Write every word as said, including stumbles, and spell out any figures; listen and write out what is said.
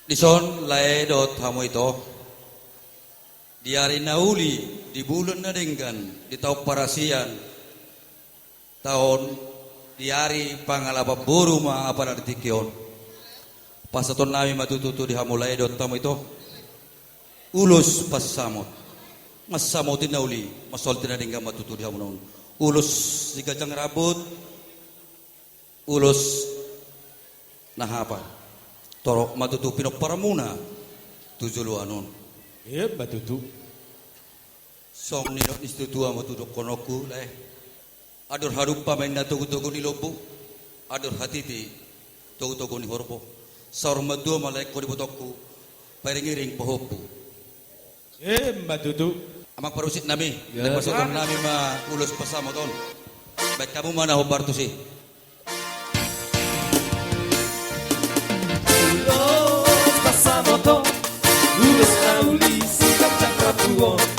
Dison lae dohot hamu ito, di ari na uli, di bulan na denggan, di taon parasian, taon, di ari pangalapan boru ma apala di tingki on. Pasahatonnami ma tutu tu di hamu lae dohot hamu ito ulos pansamot. Mansamoti na uli, mansamothon na denggan ma tutu di hamu na on. Ulos siganjang rambut, ulos na hapal. Torop ma tutu pinomparmuna tu joloan on. Emma tutu. Songon nidok ni situatua ma tutu dohononku lae. Andor hadumpang ma inna togutogu ni lombu, andor hatiti togutogu ni horbo. Saur matua ma lae ho di ibotongku, pairingiring pahompu. Emma tutu. Amang parusinnami, ya, pasahatonnami ma ulos pansamot on. Baen hamu ma na hombar tusi. Ulos pansamot on, ulos na uli siganjang rambut on.